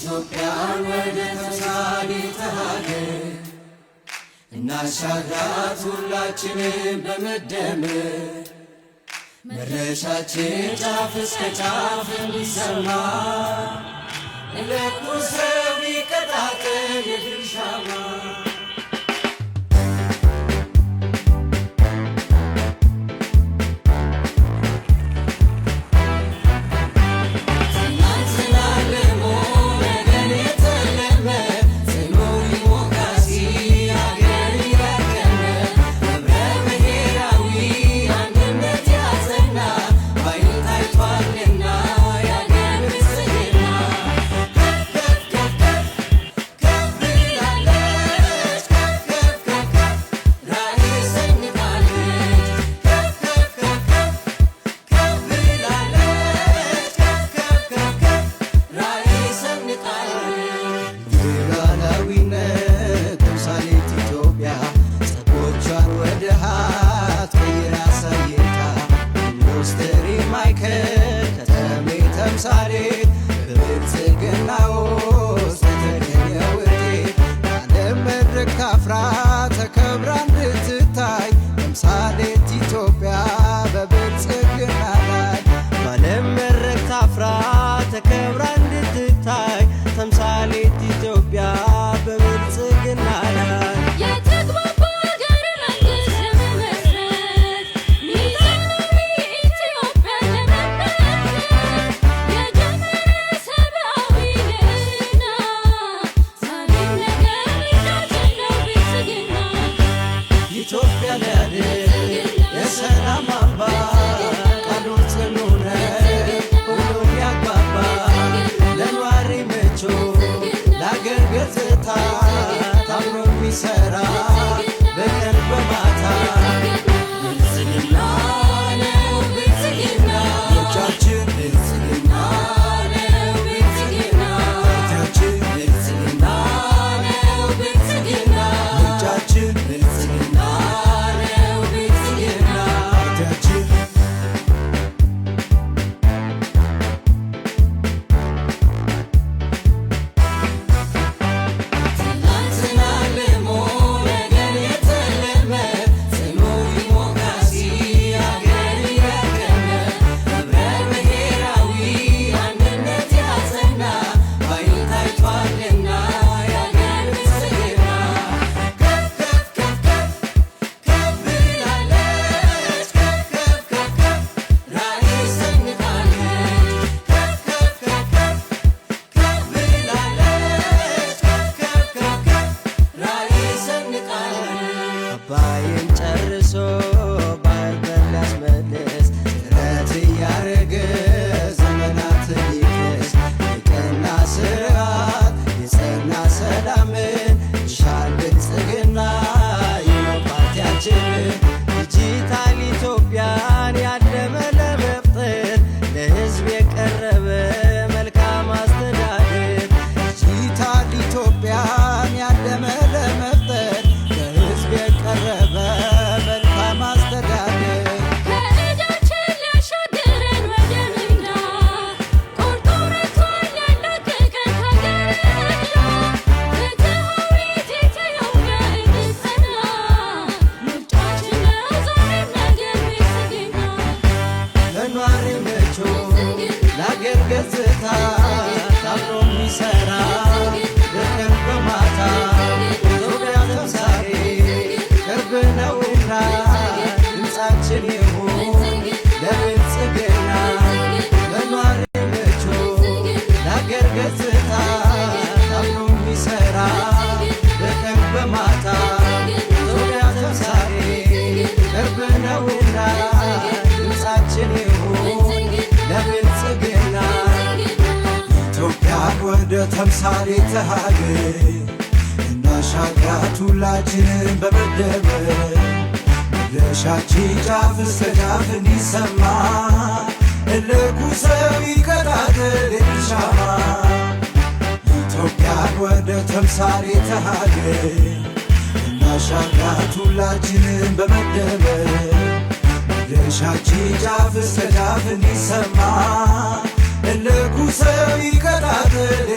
ኢትዮጵያን ወደ ተምሳሌተ ሀገር እናሻግራት ሁላችንም በመደመር፣ መድረሻችን ጫፍ እስከ ጫፍ እንዲሰማ፣ እንለኩሰው ይቀጣጠል የድል ሻማ። ትናንትና አልሞ ነገን የተለመ፣ ጽኑ ዲሞክራሲ አገር ያቀመ፣ ህብረ ብሔራዊ አንድነት ያጸና፣ ባይን ታይቷልና የአገር ብልጽግና። ከፍ ከፍ ከፍ ከፍ ከፍ ብላለች፣ ከፍ ከፍ ከፍ ከፍ ራዕይ ሰንቃለች። ከፍ ከፍ ከፍ ከፍ ከፍ ብላለች፣ ከፍ ከፍ ከፍ ከፍ ራዕይ ሰንቃለች። የሉዓላዊነት ተምሳሌት ኢትዮጵያ ጸጎቿን ወደ ሀብት ቀይራ አሳይታ፣ ኢንዱስትሪ ማዕከል ከተሜ ተምሳሌት፣ በብልጽግና ውስጥ የተገኘ ውጤት፣ በዓለም መድረክ ታፍራ ተከብራ እንድትታይ፣ ተምሳሌት ኢትዮጵያ በብልጽግና ላይ። በዓለም መድረክ ታፍራ ተከብራ እንድትታይ፣ ተምሳሌት ኢትዮጵያ በብልጽግና ላይ። የተግባባ ሀገረ መንግስት ለመመስረት፣ ሚዛናዊ ኢትዮጵያን ለመመልከት፣ የጀመረ ሰብአዊ ልዕልና፣ ዛሬም ነገም ምርጫችን ነው ብልጽግና። ኢትዮጵያ ሊያድግ የሰላም አምባ፣ ቃሉ ጽኑ ነው ሁሉን ያግባባ፣ ለኗሪ ምቹ ለአገር ገጽታ፣ ታምኖ የሚሰራ በቀን በማታ። ብልጽግና ነው ብልጽግና። ምርጫችን ብልጽግና ነው ብልጽግና። ፓርቲያችን ብልጽግና ነው ብልጽግና። ምርጫችን ብልጽግና ነው ብልጽግና። ፓርቲያችን። ትናንትና አልሞ ነገን የተለመ፣ ጽኑ ዲሞክራሲ አገር ያቀመ፣ ህብረ ብሔራዊ አንድነት ያጸና፣ ባይን ታይቷልና የአገር ብልጽግና። ከፍ ከፍ ከፍ ከፍ ከፍ ብላለች፣ ከፍ ከፍ ከፍ ከፍ ራዕይ ሰንቃለች። ከፍ ከፍ ከፍ ከፍ ከፍ ብላለች፣ ከፍ ከፍ ከፍ ከፍ ራዕይ ሰንቃለች። አባይን ጨርሶ ባህር በር ሊያስመልስ ጥረት እያረገ ዘመናትን ሊክስ፣ የቀና ስርዓት የጸና ሰላምን ይሻል ብልጽግና ይኸው ፓርቲያችን። ዲጂታል ኢትዮጵያን ያለመ ለመፍጠር፣ ለሕዝብ የቀረበ መልካም አስተዳደር። ዲጂታል ኢትዮጵያን ያለመ ለመፍጠር፣ ለሕዝብ የቀረበ መልካም አስተዳደር። ከዕዳችን ሊያሻግረን ወደ ምንዳ፣ ቆርጦ መጥቷል ሊያላቅቀን ከሀገር ዕዳ። ፍትሃዊት ኢትዮጵያ እንድትጸና፣ ምርጫችን ነው ዛሬም ነገም ብልጽግና። ለኗሪ ምቹ ለአገር ገጽታ፣ ታምኖ የሚሰራ በቀን በማታ፣ ኢትዮጵያ ተምሳሌት ቅርብ ነውና፣ ድምፃችን ይሁን ለብልጽግና። ለኗሪ ምቹ ለአገር ገጽታ፣ ታምኖ የሚሰራ በቀን በማታ፣ ኢትዮጵያ ተምሳሌት ቅርብ ነውና፣ ድምፃችን ይሁን ለብልጽግና። ኢትዮጵያን ወደ ተምሳሌተ ሀገር እናሻግራት ሁላችንም በመደመር፣ መድረሻችን ጫፍ እስከ ጫፍ እንዲሰማ፣ እለኩሰው ይቀጣጠል የድል ሻማ። ኢትዮጵያን ወደ ተምሳሌተ ሀገር እናሻግራት ሁላችንም በመደመር፣ መድረሻችን ጫፍ እስከ ጫፍ እንዲሰማ፣ እለኩሰው ይቀጣጠል።